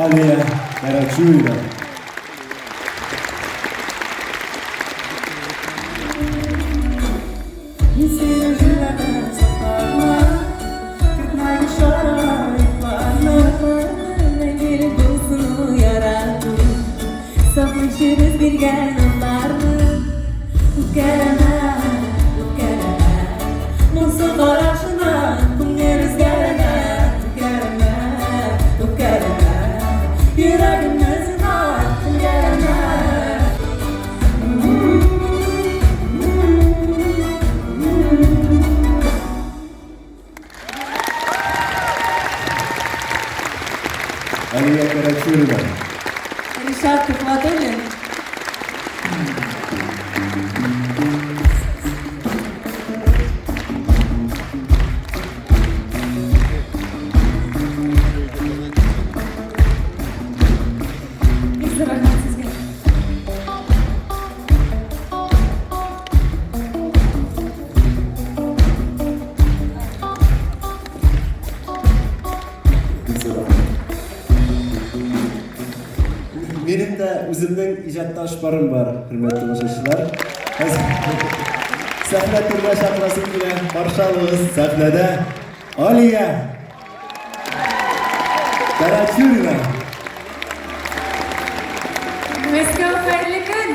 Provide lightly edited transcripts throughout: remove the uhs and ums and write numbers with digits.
Алия Карачурина. Биргән аннарны үпкәләмә, үпкәләмә. Моңсу карашыннан күңел өзгәләнә, үпкәләмә, үпкәләмә. Йөрәгемне зинһар телгәләмә. Алия Карачурина. Ришат Тухватуллин. Бик зур рәхмәт сезгә. Минем дә үземнең иҗатташ парым бар, хөрмәтле тамашачылар. Сәхнә түренә чакырасым килә. Каршы алыгыз сәхнәдә Алия Карачурина. Мәскәү, хәерле көн!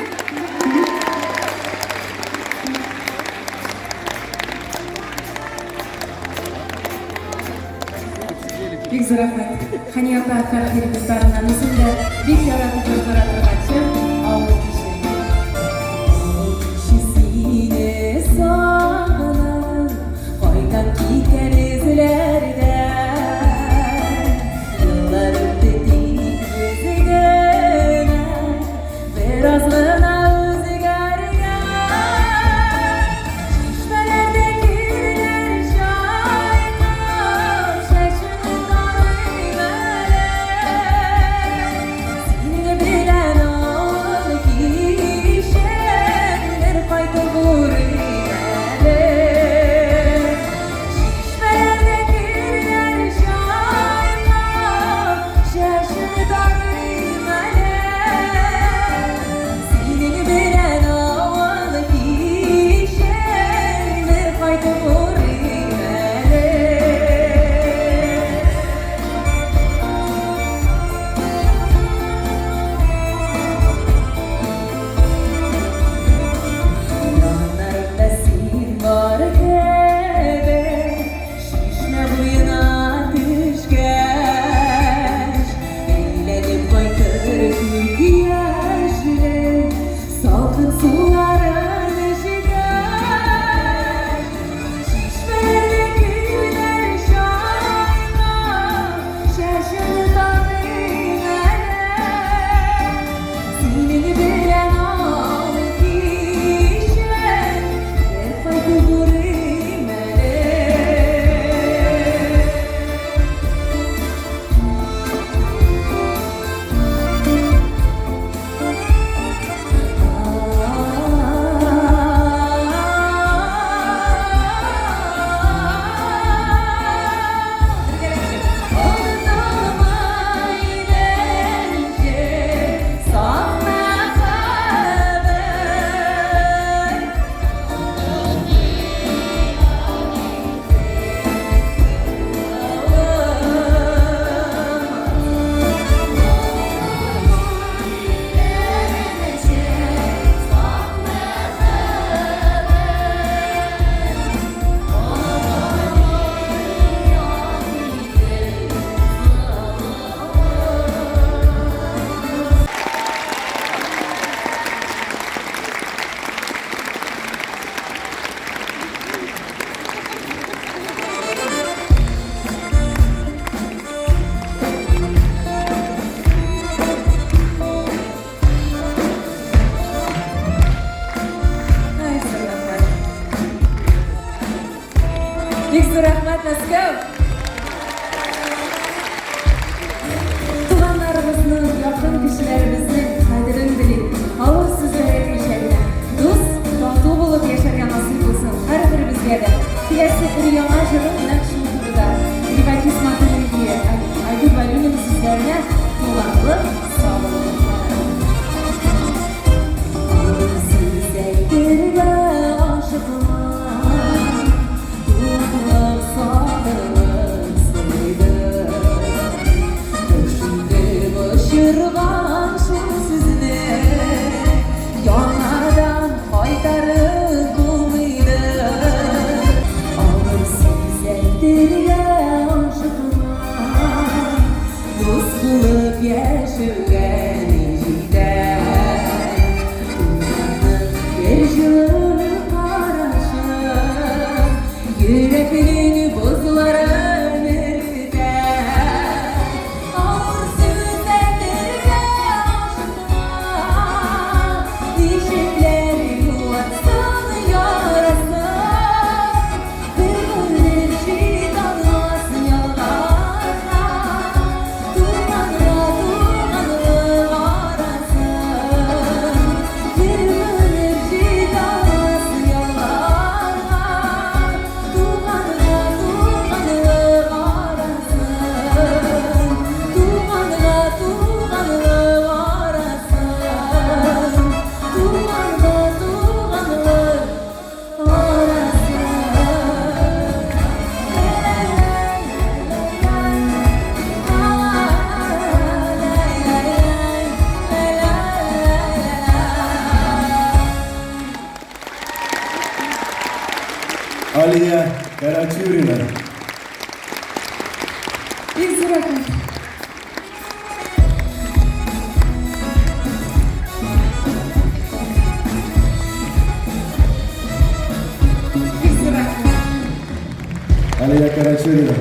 Бик зур рәхмәт. Хәния апа Фәрхи репертуарыннан үзем дә бик яратып башкара торган җыр Авыл киче. Авыл киче сине сагынам, кайтам киткән эзләрдән. Еллар үтте тик без генә, бераз гына үзгәргән. Чишмәләрдә керләр чайкап, чәчеңне тарыйм әле. Синең белән авыл кичен бер кайтып урыйм әле. Чишмәләрдә керләр чайкап, чәчеңне тарыйм әле. Синең белән авыл кичен бер кайтып урыйм әле. Яннарымда син бар кебек, чишмә буена төшкәч, әйләнеп кайтыр күк яшьле, салкын суларын эчкәч. Чишмәләрдә керләр чайкап, чәчен тарыйм әле. Синең белән авыл кичен бер кайтып урыйм әле. Онытылмай идеңче саф мәхәббәт. Ай, зур рәхмәт. Бик зур рәхмәт, Мәскәү! Туганнарыбызның, якын кешеләребезнең кадерен белик. Авыр сүзләр әйтмичә генә, дус, тату булып яшәргә насыйп булсын һәрберебезгә дә. Киләсе өр-яңа җырым нәкъ шул турыда. Ревокис матур көе, Айгөл Вәлиуллина сүзләренә туган. Алия Карачурина. Бик зур рәхмәт. Бик зур рәхмәт. Алия Карачурина.